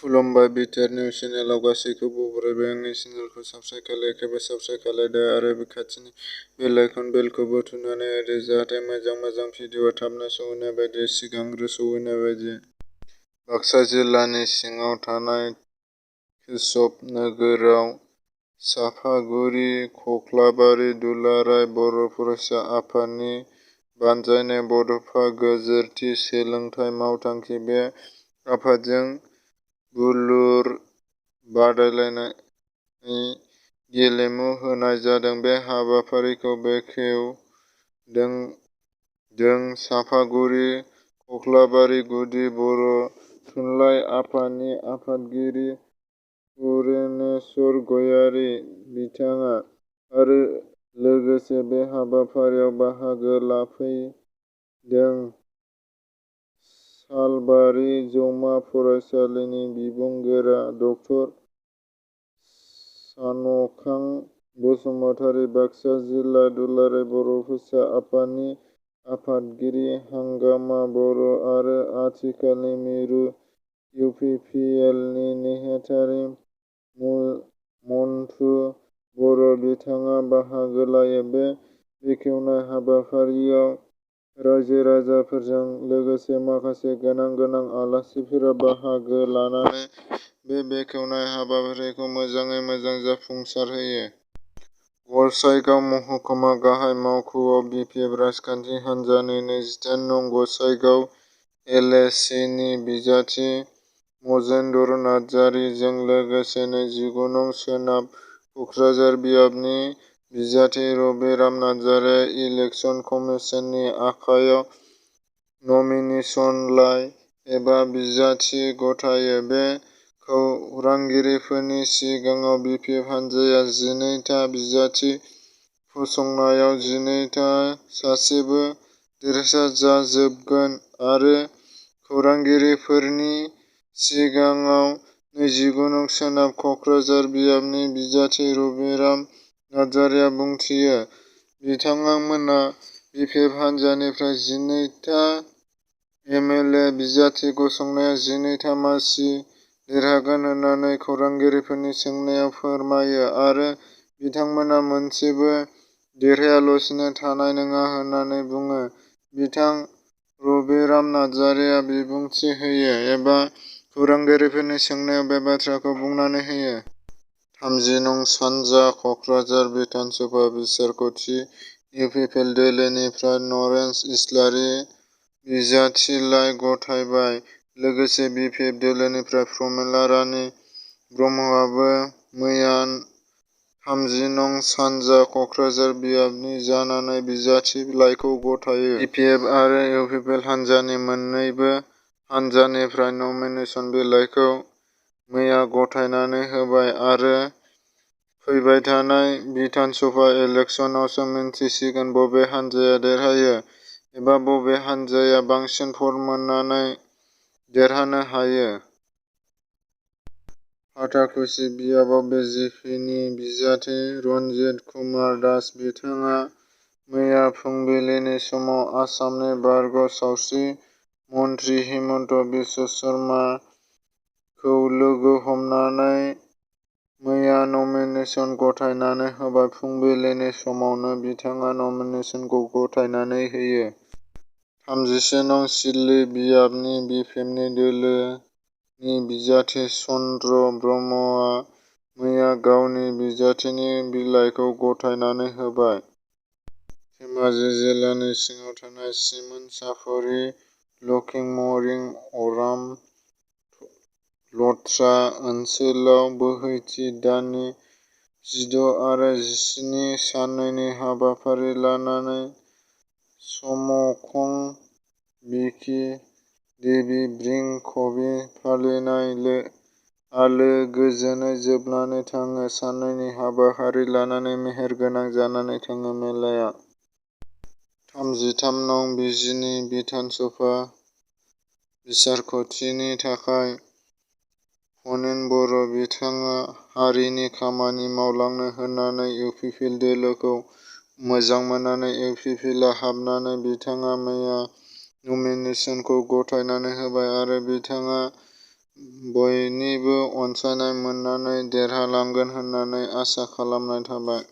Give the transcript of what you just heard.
खुलुमबाय BTR news चेनेलाव गासैखौबो बरायबाय। आंनि चेनेलखौ साबस्क्राइब खालायाखैबा साबस्क्राइब खालायदो आरो खाथिनि बेल आइकन बेलखौबो थुनानै होदो जाहाथे मोजां भिडिअ थाबनो सौहैनाय बायदि सिगांग्रो सौहैनाय बायदि। बाक्सा जिल्लानि सिङाव थानाय केशब नोगोराव साफागुरि खख्लाबारि दुलाराय बर' फरायसा आफादनि बानजायनाय बड'फा गेजेरथि सोलोंथाइ मावथांखि बे आफादजों बुलुर बादायलायनाय गेलेमु होनाय जादों। बे हाबाफारिखौ बेखेवदों साफागुरि खख्लाबारि गुदि बर' थुनलाइ आफादनि आफादगिरि पुरनेश्वर गयारी बिथाङा आरो लोगोसे बे हाबाफारियाव बाहागो लाफैदों सालबारि जौमा फरायसालिनि बिबुंगोरा डक्टर सानखां बसुमतारी, बाक्सा जिल्ला दुलाराय बर' फरायसा आफादनि आफादगिरि हांगामा बर' आरो आथिखालनि मिरु इउपिपिएलनि नेहाथारि मन्टु बर' बिथाङा बाहागो लायो। बे बेखेवनाय हाबाफारियाव रायजो-राजाफोरजों लोगोसे माखासे गोनां आलासिफोरा बाहागो लानानै बे बेखेवनाय हाबाफारिखौ मोजाङै मोजां जाफुंसारहोयो। गसाइगाव महकुमा गाहाइ मावख'आव बिपिएफ राजखान्थि हान्जानि 28 नं गसाइगाव एलएसिनि बिजाथि मजेन्द्र नार्जारि जों लोगोसे 29 नं सोनाब कक्राझार बियाबनि बिजाथि रबिराम नार्जारिया इलेकसन कमिसननि आखायाव नमिनेसनलाइ एबा बिजाथि गथायो। बे खौरांगिरिफोरनि सिगाङाव बिपिएफ हान्जाया 12 था बिजाथि फसंनायाव 12 था सासेबो देरहासार जाजोबगोन आरो खौरांगिरिफोरनि सिगाङाव 29 नं सोनाब कक्राझार बियाबनि बिजाथि रबिराम नार्जारिया बुंथियो। बिथांमोना बिपिएफ हान्जानिफ्राय 12 था एमएलए बिजाथि गसंनायाव 12 था मासि देरहागोन होननानै खौरांगिरिफोरनि सोंनायाव फोरमायो आरो बिथांमोना मोनसेबो देरहायालासिनो थानाय नङा होननानै बुङो। बिथां रबिराम नार्जारिया बिबुंथि होयो एबा खौरांगिरिफोरनि सोंनायाव बे बाथ्राखौ बुंनानै होयो। 30 नं सानजा कक्राझार बिधानसभा बिसायख'थि इउपिपिएल दोलोनिफ्राय नरेश इस्लारि बिजाथिलाइ गथायबाय। लोगोसे बिपिएफ दोलोनिफ्राय प्रमिला रानी ब्रह्मआबो मैया 30 नं सानजा कक्राझार बियाबनि जानानै बिजाथि लाइखौ गथायो। बिपिएफ आरो इउपिपिएल हान्जानि मोन्नैबो हान्जानिफ्राय नमिनेसन बिलाइखौ मैया गथायनानै होबाय आरो फैबाय थानाय बिधानसभा इलेक्सनावसो मिन्थिसिगोन बबे हान्जाया देरहायो एबा बबे हान्जाया बांसिन भट मोननानै देरहानो हायो। फाथाखुसि बियाबाव बिजेपिनि बिजाथि रन्जित कुमार दास बिथाङा मैया फुंबिलिनि समाव आसामनि बारग' सावस्रि मन्थ्रि हिमन्त बिश्व शर्माखौ लोगो हमनानै मैया नमिनेसन गथायनानै होबाय। फुंबिलिनि समावनो बिथाङा नमिनेसनखौ गथायनानै होयो। 31 नं सिदली बियाबनि बिपिएफनि दोलोनि बिजाथि चन्द्र ब्रह्मआ मैया गावनि बिजाथिनि बिलाइखौ गथायनानै होबाय। धेमाजि जिल्लानि सिङाव थानाय सिमोनसाफुरि लकिं मरिं अराम लथ्रा ओनसोलाव बोहैथि दाननि 16 आरो 17 साननैनि हाबाफारि लानानै समखं बिखि देबि ब्रिं कबि फालिनाय आलो गोजोनै जोबनानै थाङो। साननैनि हाबाफारि लानानै मेहेरगोनां जानानै थाङो। मेलाया 33 नं बिजिनि बिधानसभा बिसायख'थिनि थाखाय फनिन बर' बिथाङा हारिनि खामानि मावलांनो होननानै इउपिपिएल दोलोखौ मोजां मोननानै इउपिपिएलआव हाबनानै बिथाङा मैया नमिनेसनखौ गथायनानै होबाय आरो बिथाङा बयनिबो अनसायनाय मोननानै देरहालांगोन होननानै आसा खालामनाय थाबाय।